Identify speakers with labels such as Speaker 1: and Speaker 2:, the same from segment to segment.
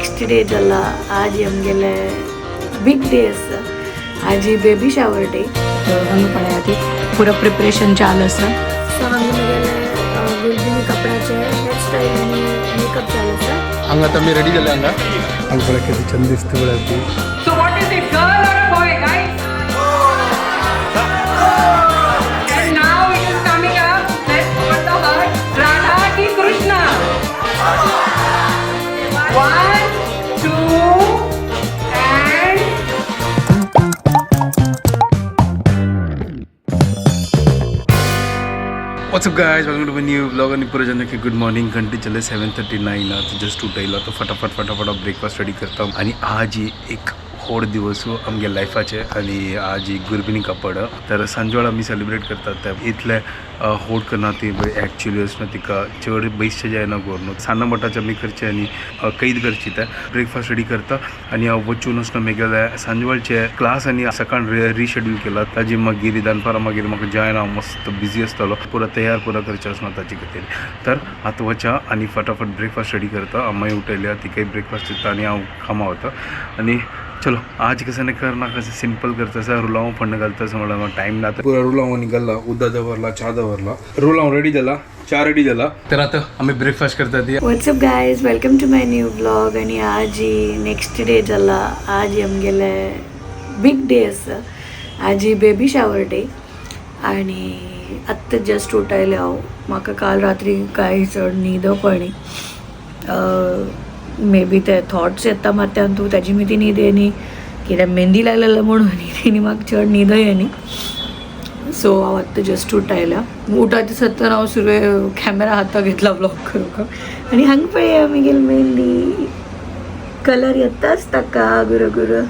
Speaker 1: Next day जाला. आज आमगेले बिग डे आसा. आज बेबी शावर डे. हांगा पळया ती पुरो प्रिपरेशन चालू आसा. सो हांगा म्हगेले गुलबिनी कपड्याचे हेअरस्टायल आनी मेकअप चालू आसा.
Speaker 2: हांगा आतां आमी रेडी जाले. हांगा
Speaker 3: हांगा पळय कितें चंद दिसता पळय ती.
Speaker 4: So what is it, girl or a boy, guys? And now it is coming up. Let's open the heart. Radha ki Krishna. 1, 2, and
Speaker 2: what's up guys, welcome to my new vlog. आणि पुरा जनक good morning. घंटे चले 7:39. आता just उठयला तो फटाफट फटाफट breakfast ready करता. आणि आज एक व्हड दिवस आमगे लायफाचे आणि आज गुरबिनी कापड तर सांजवेळ आमी सेलिब्रेट करतात. त्या इतले होड करना ती ॲक्च्युली ना तिका चड बैसचे जायना करून सान्नां मठाचे आमी करचे आनी कैद करची. ते ब्रेकफास्ट रेडी करता आनी हांव वचून वचून म्हगेले सांजवेळचे क्लास आनी सकाळ रिशेड्यूल केला. ताजी मागीर दनपारां मागीर म्हाका जायना, हांव मस्त बिजी आसतलो. पुरो तयार पुरो करचें आसना ताजे खातीर. तर आतां वचा आनी फटाफट ब्रेकफास्ट रेडी करता. अम्माय उठयल्या, तिकाय ब्रेकफास्ट दिता आनी हांव कामा वता. आनी चलो आज कसं नाही करना, कसं सिंपल करता आसा. रुलाव फण्ण घालता असं म्हणल्यार टायम ना. पुरा रुलाव निघाला, उद्दा दवरला, च्या दवरला, रुलाव रेडी जाला, च्या रेडी जाला. तर आता आम्ही ब्रेकफास्ट करता ती.
Speaker 1: What's up guys, welcome to my new vlog. आणि आज नेक्स्ट डे जाला. आज आमगेले बिग डे आसा. आज बेबी शावर डे. आणि आत्तां जस्ट उठायले हांव. म्हाका काल रात्री कांय चड न्हीद पडली. मे बी ते थॉट्स येता मात्यान तूं ताजी मी ती न्हीद येयनी कित्याक मेहंदी लागलेलं म्हणून तेणी म्हाका चड न्हीद येयनी. सो हांव आत्तां जस्ट उठायल्या. उठायचे सत्तर हांव सुरवे कॅमेरा हाता घेतला व्लॉग करूंक. आनी हांगा पळया म्हगेली मेहंदी कलर येताच ताका गुर गुर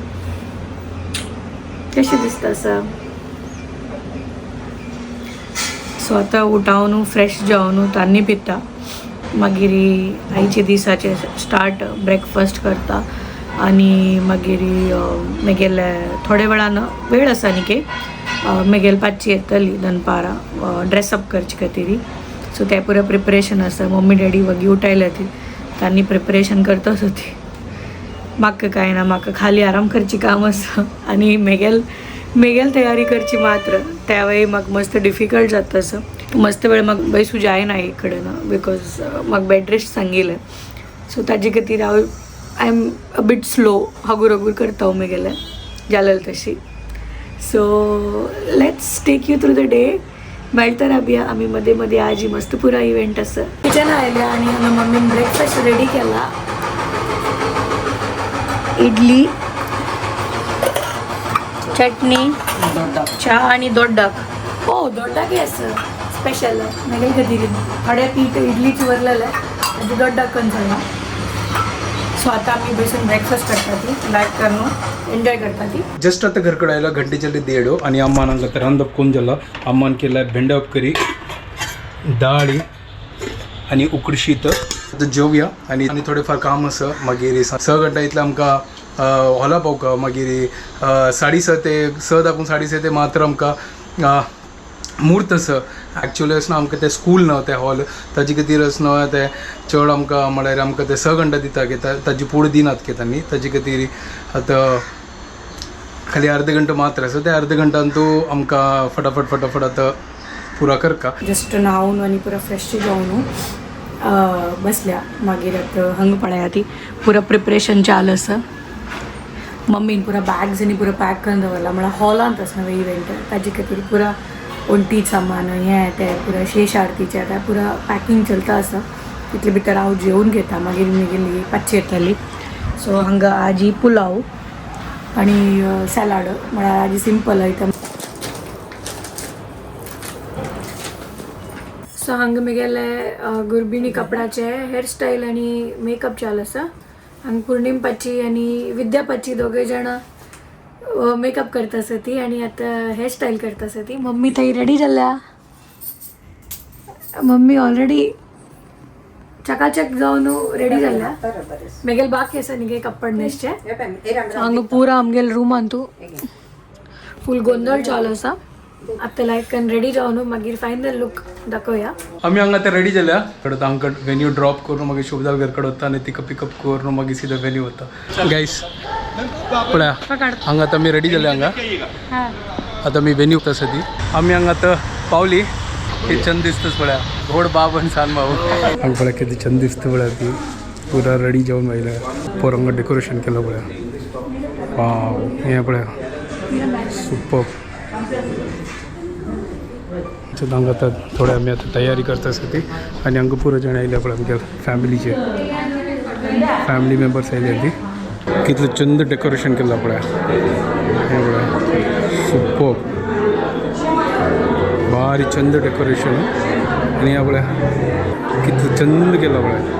Speaker 1: कशें दिसता आसा. सो आतां उठावन फ्रेश जावन तान्नी पिता, मागीर आयचे दिसाचे स्टार्ट ब्रेकफास्ट करता. आनी मागीर म्हगेले थोड्या वेळान वेळ आसा न्ही म्हगेले पाचशी येतली दनपारां ड्रेसअप करचे खातीर. सो तें पुरो प्रिपरेशन आसा. मम्मी डॅडी वगी उठायल्या ती तांणी प्रिपरेशन करताच होती. म्हाका कांय ना, म्हाका खाली आराम करची काम आसा. आनी म्हगेल मेगेल तयारी करची मात्र त्यावेळी म्हाका मस्त डिफिकल्ट जाता असं. मस्त वेळ म्हाका बैसू जायना एक कडेन because म्हाका बेड रेस्ट सांगिल्लें. सो ताजे खातीर हांव I am a bit slow, हगूर हगूर करता हांव म्हगेलें जालें तशी. So let's take you through the day. मेळटा राबया आमी मध्ये मध्ये. आजी मस्त पुरा इव्हेंट आसा. किचन आयल्या आनी हांगा मम्मीन ब्रेकफास्ट रेडी केला. इडली, चटणी, चहा आणि दोड्डाक. हो, दोड्डाक आसा स्पेशल म्हगेले खातीर. थोडे पीठ इडलीच उरलेलें आनी दोड्डाक करून जाला. सो आता आमी बसून ब्रेकफास्ट करता ती लायक करून एन्जॉय करता ती.
Speaker 2: जस्ट आता घरकडे आयला. घंटे चले 1:30 आणि अम्मान हांगा रांदप कोण जाला. अम्मान केला भेंडा करी, डाळी आणि उकडी शीत. आता जेवया आणि आणि थोडेफार काम आसा. मागीर 6 घंटा इतलें आमकां हॉला पावका. मागीर 6:30 ते 6 दाखून 6:30 ते मात्र आमकां म्हूर्त आसा. ॲक्च्युली अशें आमकां तें स्कूल ना तें हॉल, ताजे खातीर अशें न्हय तें चड आमकां म्हळ्यार आमकां ते 6 घंटा दिता की ताजी पुढे दिनात की तांणी. ताजे खातीर आतां खाली अर्ध घंटो मात्र आसा. त्या अर्ध घंटान तूं आमकां फटाफट फटाफट आतां पुरा करका.
Speaker 1: जस्ट न्हावन आनी पुरा फ्रेश जावन बसल्या. मागीर आतां हांगा पळया ती पुरा प्रिपरेशन चालू आसा. मम्मीन पुरा बॅग्स आनी पुरा पॅक करून दवरला. म्हळ्यार हॉलांत आसा न्हू इव्हेंट, ताजे खातीर पुरा वण्टी सामान हें तें पुरा शेष आरतीचें तें पुरा पॅकिंग चलता आसा. तितले भितर हांव जेवन घेता, मागीर म्हगेली पाचशी येतली. सो हांगा आजी पुलाव आणि सॅलाड, म्हळ्यार आजी सिंपल आयटम. सो हांगा म्हगेले गुरबिणी कपड्याचे हेअरस्टायल आनी मेकअप चालू आसा. हांगा पूर्णिम पाची आनी विद्या पाची दोगूय जाणां मेकअप करता आसा ती आनी आतां हेअरस्टायल करता आसा ती. मम्मी थंय रेडी जाल्या. मम्मी ऑलरेडी चकाचक जावन रेडी जाल्या. म्हगेले बाकी आसा न्ही कपड न्हेसचे. हांगा पुरा आमगेले रुमान तूं फूल गोंदळ चालू आसा. आतां लायक रेडी जावन मागीर फायनल लूक दाखोवया.
Speaker 3: आमी हांगा आतां रेडी जाल्या कडे आमकां वेन्यू ड्रॉप करून मागीर शुभदाल घर कडेन वता आनी तिका पिकअप करून मागीर सिधा वेन्यू वता. गायस पळया हांगा आतां आमी रेडी जाले हांगा. आतां आमी वेन्यू आसा ती आमी हांगा आतां पावली. कितें चंद दिसताच पळया व्हड बाब आनी सान बाबू. हांगा पळया कितें चंद दिसता पळया ती पुरा रेडी जावन आयल्या. पोर हांगा डेकोरेशन केलां पळया. वाव हें पळया सुपर. हांगा आतां थोडे आमी आतां तयारी करता आसा ती आनी हांगा पुरो जाण आयल्या पळय आमगे फॅमिलीचे फॅमिली मेंबर्स आयले ती. कितलें चंद डेकोरेशन केलां पळया. हें पळया सुपर भारी चंद डेकोरेशन. आनी हें पळया कितलें चंद केलां पळया.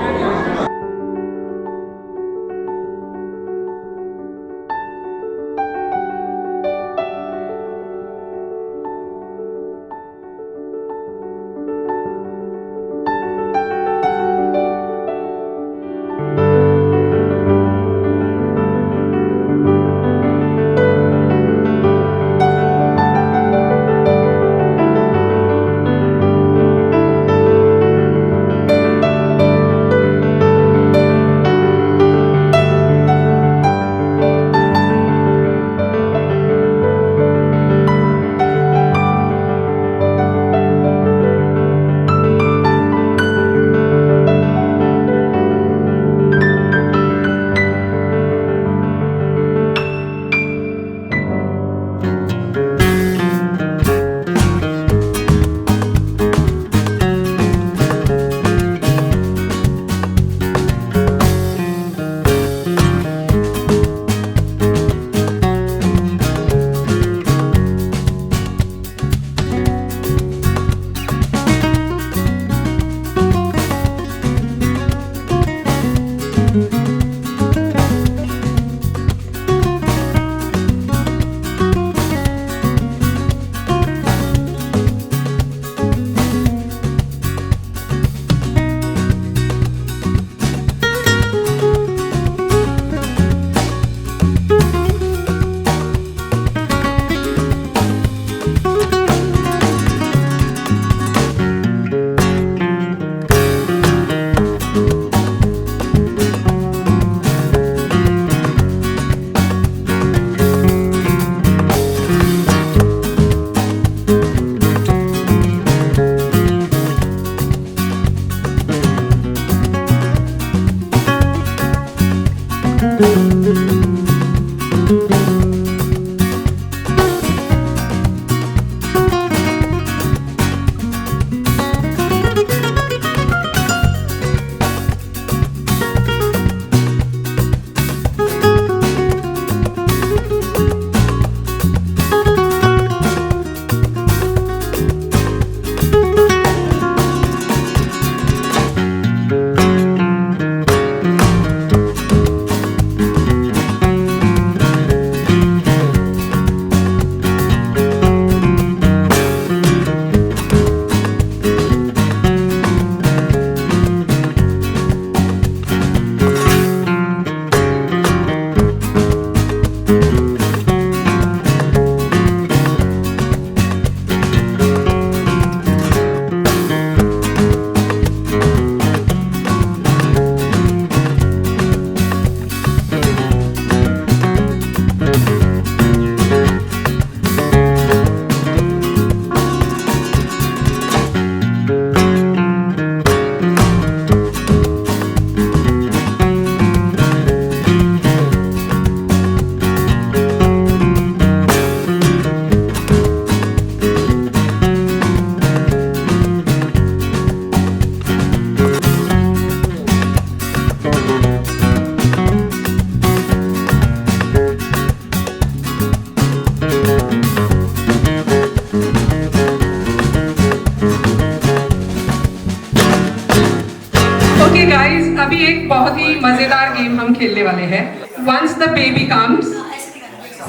Speaker 4: ओके गाइस, अभी एक बहुत ही मजेदार गेम हम खेलने वाले हैं. Once the baby comes,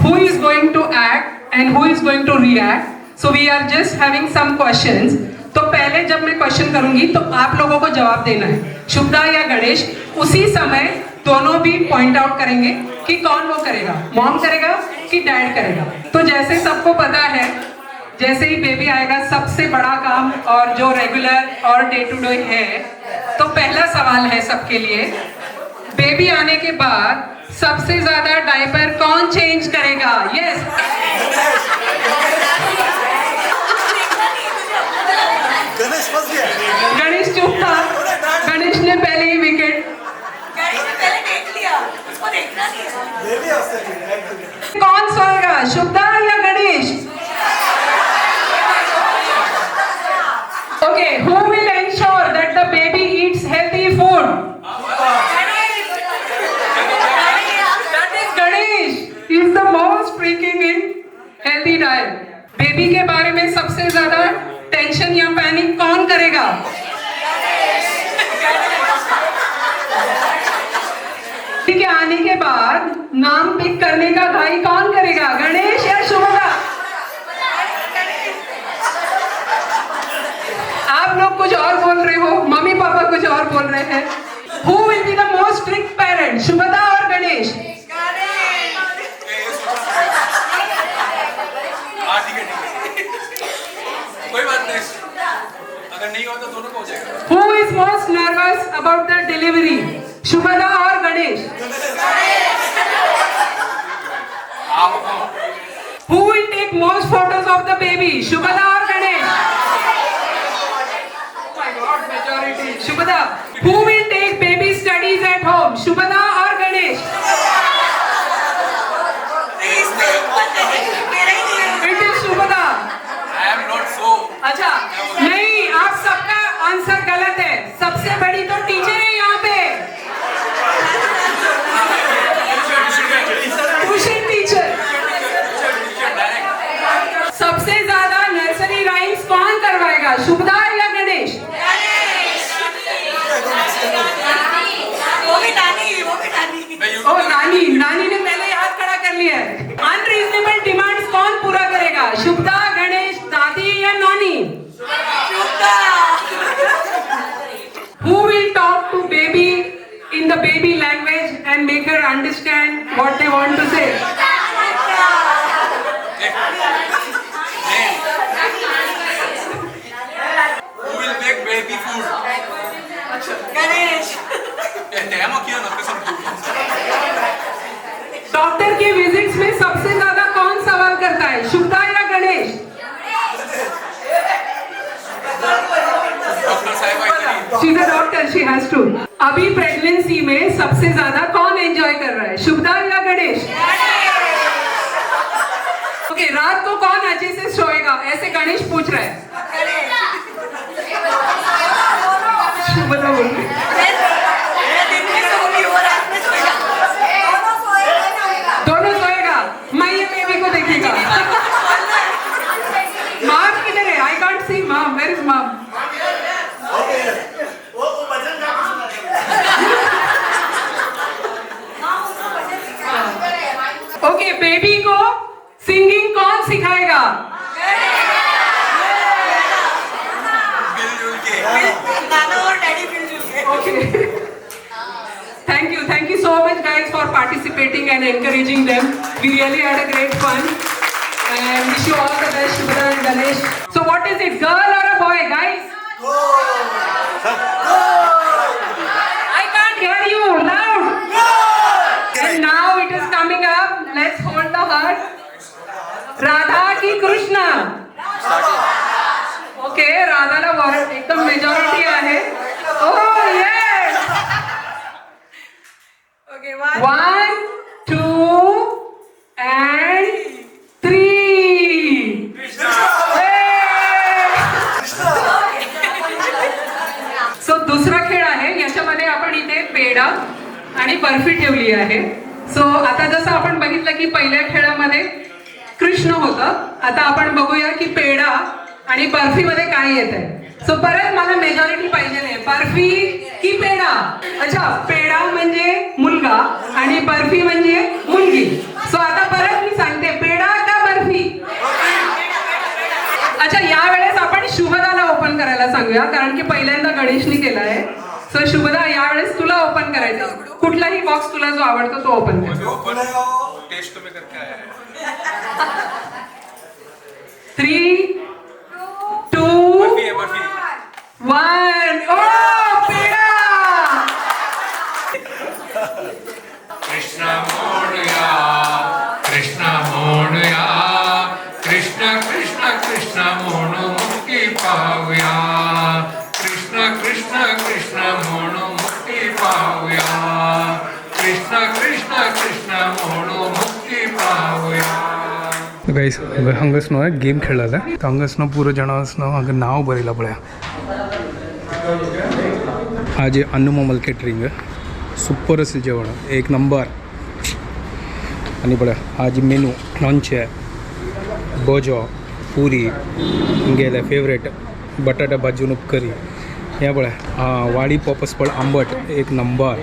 Speaker 4: who is going to act and who is going to react? So we are just having some questions. तो पहले जब मैं क्वेश्चन करूंगी तो आप लोगों को जवाब देना है, शुभदा या गणेश. उसी समय दोनों भी पॉइंट आउट करेंगे कि कौन वो करेगा, मॉम करेगा कि डैड करेगा. तो जैसे सबको पता है, जैसे ही बेबी आएगा सबसे बड़ा काम और जो रेगुलर और डे टू डे है, तो पहला सवाल है सबके लिए, बेबी आने के बाद सबसे ज्यादा डायपर कौन चेंज करेगा? यस,
Speaker 5: गणेश फंस गया।
Speaker 4: गणेश चुप था, गणेश ने पहले ही विकेट।
Speaker 6: गणेश ने पहले देख लिया, उसको देखना नहीं है।
Speaker 5: ले लिया उसने।
Speaker 4: कौन सोएगा, शुभदा या Ganesh? Okay, who will ensure that the baby eats healthy food? That is Ganesh. He is the most freaking in healthy diet. Baby K बारे में सबसे ज्यादा टेंशन या पैनिक कौन करेगा? ठीक है, आने के बाद नाम पिक करने का घाई कौन करेगा, गणेश या शुभदा? आप लोग कुछ और बोल रहे हो, मम्मी पापा कुछ और बोल रहे हैं। Who will be the most strict parent, Shubhada और गणेश?
Speaker 3: हाँ ठीक है, ठीक है, कोई बात नहीं, अगर नहीं हुआ तो दोनों को हो जाएगा।
Speaker 4: Who is most nervous about the delivery, Shubhada Aur Ganesh? Who will take most photos of the baby, Shubhada Aur Ganesh? Oh my God, majority. Shubhada. Who will take baby studies at home, Shubhada और गणेश?
Speaker 6: इसमें एक बात है, मेरा ही नहीं है।
Speaker 4: It is Shubhada.
Speaker 3: I am not so.
Speaker 4: अच्छा नहीं, आप सबका answer गलत है। सबसे बड़ी तो टीचर है यहाँ पे, ट्यूशन टीचर। सबसे ज्यादा नर्सरी राइम्स कौन करवाएगा, शुभदा या गणेश?
Speaker 6: वो भी नानी, वो भी नानी।
Speaker 4: ओ नानी, नानी ने पहले हाथ खड़ा कर लिया है। अनरीजनेबल डिमांड्स कौन पूरा करेगा, शुभदा, गणेश, दादी या नानी?
Speaker 6: Shubhada.
Speaker 4: Who will talk to baby in the baby language and make her understand what they want to say?
Speaker 3: Who will make baby food?
Speaker 6: Ganesh.
Speaker 4: Doctor K visits में सबसे ज्यादा कौन सवाल करता है, शुभदा या गणेश?
Speaker 3: डॉक्टर साहब।
Speaker 4: She is a doctor, she has to. अभी pregnancy में सबसे ज्यादा कौन एंजॉय कर रहा है, शुभदा या गणेश? ओके, रात को कौन अच्छे से सोएगा, ऐसे गणेश पूछ रहा है। शुभदा बोल रही है।
Speaker 6: मैं दिन में सोऊंगी, वो रात में सोएगा। दोनों सोएगा।
Speaker 4: दोनों सोएगा, मैं ये बेबी को देखेगा। माम किधर है? I can't see mom, where is mom?
Speaker 5: वो वो भजन गा के सुना।
Speaker 4: ओके, बेबी को सिंगिंग कौन सिखाएगा?
Speaker 3: मिलजुल के।
Speaker 6: नाना और डैडी मिलजुल K.
Speaker 4: Okay. Thank you so much guys for participating and encouraging them. We really had a great fun and wish you all the best, Shubhada and Ganesh. So what is it, girl or a boy, guys? I can't hear you, loud. And now it is coming up. Let's hold the heart. Radha की Krishna? Okay, राधाला एकदम majority आहे। Oh yes.
Speaker 6: Okay, one.
Speaker 4: 1, 2 and 3. So दुसरा खेळ आहे, याच्यामध्ये आपण इथे पेढा आणि बर्फी ठेवली आहे। सो आता जसं आपण बघितलं की पहिल्या खेळामध्ये कृष्ण होतं, आता आपण बघूया की पेढा आणि बर्फीमध्ये काय येत आहे। सो परत मला मेजॉरिटी पाहिजे आहे, बर्फी की पेढा? अच्छा, पेढा म्हणजे मुलगा आणि बर्फी म्हणजे मुलगी। सो आता परत मी सांगते, पेढा का बर्फी? अच्छा, यावेळेस आपण शुभदाला ओपन करायला सांगूया, कारण की पहिल्यांदा गणेशनी केला आहे। सो शुभदा, यावेळेस तुला ओपन करायचं, कुठलाही बॉक्स तुला जो आवडतो तो ओपन कर।
Speaker 3: ओपन टेस्ट तो मैं करके आया है।
Speaker 4: 3, 2, 1. Oh, peda!
Speaker 7: Krishna मोडया, Krishna मोडया, Krishna Krishna Krishna म्हणू मुक्ती पावया, कृष्ण कृष्ण कृष्ण म्हणू मुक्ती पावया, कृष्ण कृष्ण कृष्ण म्हणू मुक्ती पावया.
Speaker 3: गाईस, हांगाच न्हू गेम खेळला जाय. हांगाच न्हू पुरो जाणां न्हू हांगा नांव बरयलां पळया. आज अन्नमोमल केटरिंग, सुपर असेल जेवण, एक नंबर. आणि पळया आज मेनू, लोणचें, बोजो, पुरी, गेले फेवरेट बटाटा भाजून उपकरी. हे पळय, आं वाडी पॉपस पळ आंबट एक नंबर,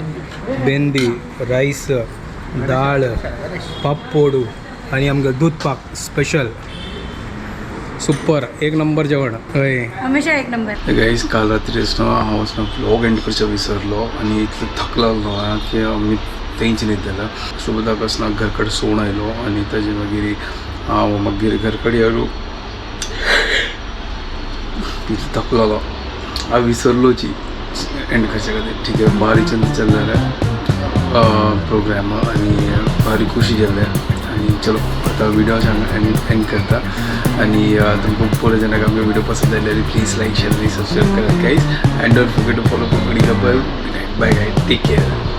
Speaker 3: बेंदी राईस, दाळ, पापपोडू आणि आमगे दूध पाक स्पेशल. सुपर, एक नंबर जेवण हय.
Speaker 1: हमेशा एक नंबर.
Speaker 2: गाईज, काल रात्रीच न्हू हांव न्हू व्लॉग एंड करचो विसरलो आनी इतलो थकलो न्हू की आमी तेंच न्हिदलेलो. सुबोधाक ना घर कडेन सोडून आयलो आनी ताजे मागीर हांव मागीर घर कडेन येयलो. इतलो थकलोलो हांव विसरलोची एंड करचे खातीर. ठीक आहे, भारी चंद चल्लेलें प्रोग्राम आनी भारी खुशी जाल्लें. आनी चलो, आता व्हिडिओ एंड एंड करता. आणि तुमकां पुरो जाणांक आमगे व्हिडिओ पसंत आयले, प्लीज लायक, शेअर आनी सबस्क्रायब करात guys, and don't forget to follow Konkani Couple. Bye guys, take care.